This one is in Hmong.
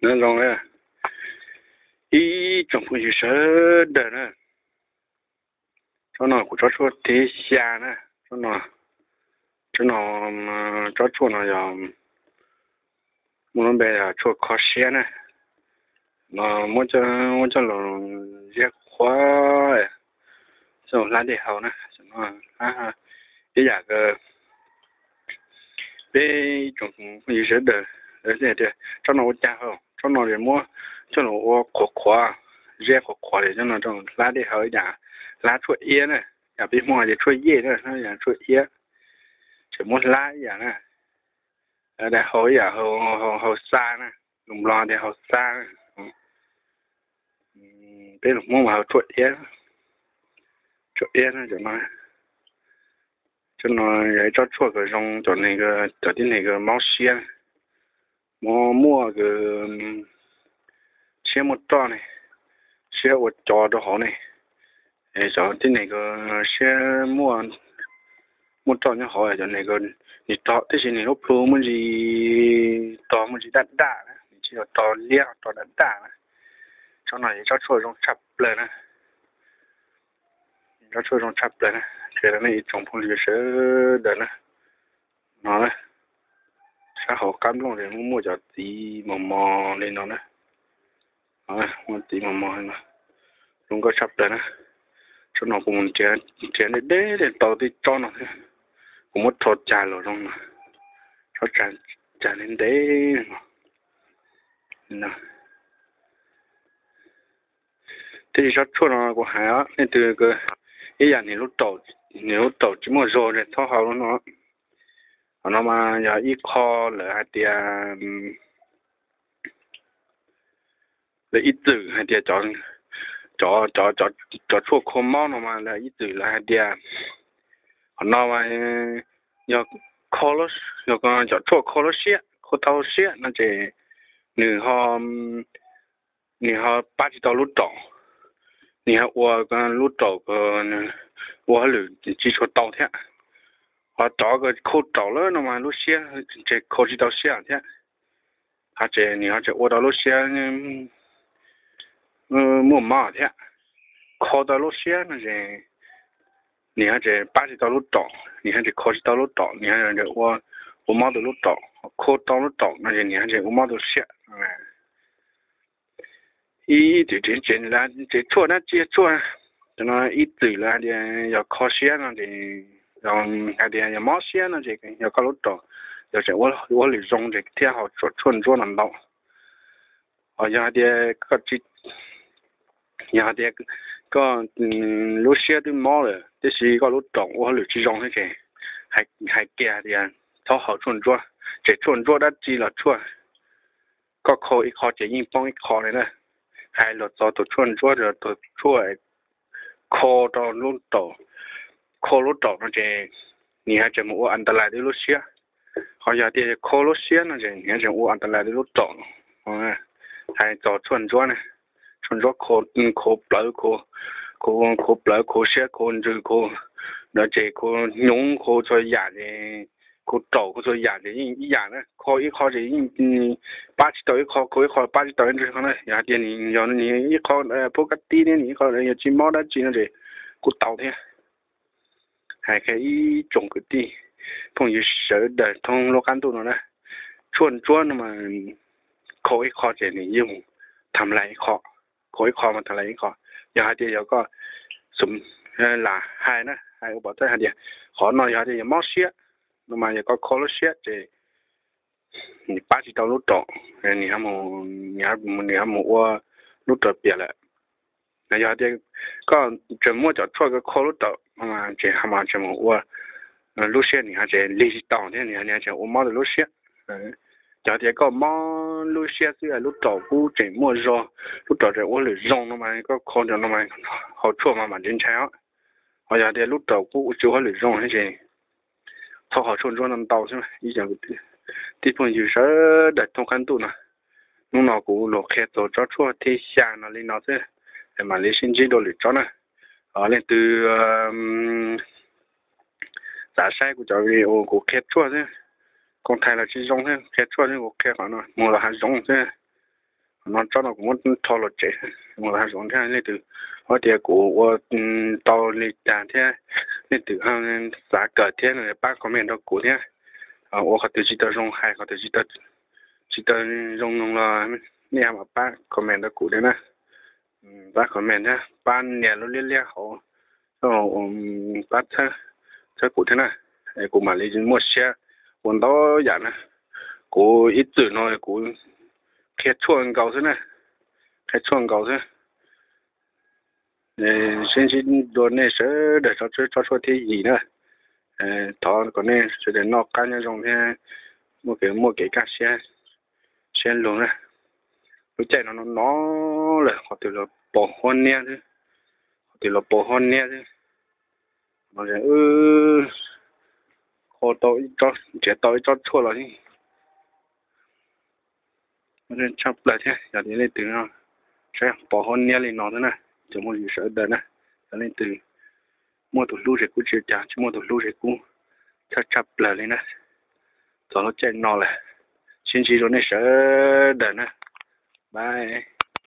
Nyob zoo ib tsoom phooj ywg sawv daws na. Tsob no kuv tsob tshuaj thib xya na. Tsob no, tsob tshuaj no yog muaj lub npe yog tshuaj kho siab na. No muab coj los ziab qhuav, coj hlab dej haus na. Ib yam peb ib tsoom phooj ywg sawv daws tias tsob no ua cas haus, tsob no es muab coj los ua qhuav qhuav, ziab qhuav qhuav es coj no hlab dej haus ib yam hlab tshuaj iab na. Yam peb Hmoob hais tias tshuaj yej na, yam tshuaj iab, ces muab hlab ib yam na. Haus ib yam haus xa na, lus Nplog tias haus xa na. Peb lus Hmoob mas haus tshuaj iab, tshuaj iab no. Tsob no yog ib tsob tshuaj kws zoo cov neeg, cov tib neeg kws mob siab, mob muaj kws siab muaj roj ne, siab ua cov rau hauv ne, cov tib neeg kws siab muaj roj nyob hauv, cov neeg kws nws rog tib si nws lub plhu muaj ntsis rog muaj ntsis daj daj na, nws tsis yog rog liab, rog daj daj na. Tsob no yog tsob tshuaj zoo tshaj plaws na. Tsob tshuaj zoo tshaj plaws na, qhia rau nej ib tsoom phooj ywg sawv daws na. No, sab hauv qab nplooj es muaj muaj cov txiv mos mos li no na. Muaj txiv mos mos li no, zoo nkauj tshaj plaws na. Tsob no kuv mus nrhiav deb deb tau tej tsob no thiab, kuv muab rho cag los zoo no, tsob cag ntev ntev no. Tiam sis tsob tshuaj no kuv hais leej twg ib yam nws lub raum tsis muaj zog ces txhob haus lub no. Qhov no mas yog ib qho lawv hais tias, lawv ib txwm hais tias cov, cov, cov tshuaj kho mob no mas lawv ib txwm lawv hais tias qhov no mas yog, yog cov tshuaj kho lub siab, kho tau siab no ces nws ho, nws ho pab tsis tau lub raum, nws ho ua lub raum ua hauj lwm tsis tshua tau thiab. Ho cov kho raum lawm no mas lub siab ces kho tsis tau siab thiab. Ho ces nws ho tseem ua rau lub siab muaj mob thiab. Kho tau lub siab no ces nws ho tseem pab tsis tau lub raum, nws ho tseem kho tsis tau lub raum, nws ho tseem ua mob tau lub raum, kho tau lub raum no ces nws ho tseem ua mob tau siab. Ib txwm tsev tshuaj dab tsi tshuaj, cov no ib txwm lawv hais tias yog kho siab no ces, hais tias yog mob siab no ces yog koj lub raum yog tseem ua hauj lwm zoo ces thiaj haus tshuaj ntsuab no ntau. Ho yog hais tias koj tsis, yog hais tias koj lub siab twb mob lawm tiam sis koj lub raum ua hauj lwm tsis zoo thiab ces hais kiag tias txhob haus tshuaj ntsuab, ces tshuaj ntsuab dab tsi los tshuaj, koj kho ib qho ces yeej poob ib qho li na. Hais los txog tus tshuaj ntsuab, tus tshuaj kho rau lub raum, kho lub raum no ces nws ho tseem mus ua an ta lais rau lub siab. Ho yog tias kho lub siab no ces nws ho tseem ua an ta lais rau lub raum. Hais txog tshuaj ntsuab na, tshuaj ntsuab kho plawv, kho plawv, kho siab, kho ntsws, kho no ces kho hnyuv, kho txhua yam ces, kho raum, kho txhua yam ces yeej ib yam na, kho ib qho ces yeej pab tsis tau ib qho, kho ib qho pab tsis tau ib qho na. Yog hais tias nws yog nws ib qho pub kab tib thiab nws ib qho yog tsis mob dab tsi no ces kuj tau thiab. Hais qhia ib tsoom kwv tij phooj ywg sawv daws thoob lub qab ntuj no na, tshuaj ntsuab no mas kho ib qho ces nws yeej mus tham lais ib qho, kho ib qho mas tham lais ib qho. Yog hais tias yog koj lam hais na, hais ua pov thawj hais tias qhov no yog hais tias yog mob siab no mas yog koj kho lub siab ces nws pab tsis tau lub raum, nws ho mus ua lub raum piam lawm. Yog hais tias koj tseem muaj cov tshuaj kho lub raum no mas tseem ho mus ua lub siab nws ho tseem lig tsis tau thiab nws ho tseem ua mob rau lub siab. Yog hais tias koj mob lub siab xwb, lub raum kuj tseem muaj zog, lub raum tseem ua hauj lwm zoo no mas koj kho no mas haus tshuaj mas mam tsis ntshai os. Ho yog hais tias lub raum kuj tsis ua hauj lwm zoo thiab ces txhob haus tshuaj ntsuab ntau ntau xwb. Ib tsoom kwv tij phooj ywg sawv daws thoob qab ntuj no, hnub no kuv los qhia txog tsob tshuaj thib xya no li no xwb, mam li sib ntsib dua lwm tsob na. Leej twg xav saib kuv cov video kuv qhia tshuaj xwb, koom thaij los tsis zoo xwb, qhia tshuaj xwb, kuv qhia qhov no mus los hav zoov xwb. No tsob no kuv muab rho los tsev, mus hav zoov thiab. Leej twg ho tias kuv ua tau li cas thiab, leej twg xav kawm thiab no pab comment rau kuv thiab. Ua qhov twg tsis tau zoo hais, qhov twg tsis tau zoo no los nej mam pab comment rau kuv thiab na. Pab comment thiab pab nias lub liab liab hauv, pab txhawb kuv thiab na. Kuv mam li muaj siab ua ntau yam na. Kuv ib txwm no kuv qhia tshuaj nkaus xwb na, qhia tshuaj nkaus xwb. Sib ntsib dua nej sawv daws tsob tshuaj thiab yim na. Thov kom nej sawv daws noj qab nyob zoo thiab muaj kev muaj kev kaj siab, siab lug na. Lub caij no no no lawm qhov twg los pos huab niab xwb, qhov twg los pos huab niab xwb. No wb nrhiav tau ib tsob tshuaj los tshaj plaws thiab. Yog tias leej twg no saib pos huab niab li no xwb na, cov muaj yus sawv daws na, yog leej twg muaj tus hlub ces kuj tsis ua cas, tsis muaj tus hlub ces kuj txhawj tshaj plaws li na. Txog lub caij no lawm, sib ntsib rau nej sawv daws na, bye.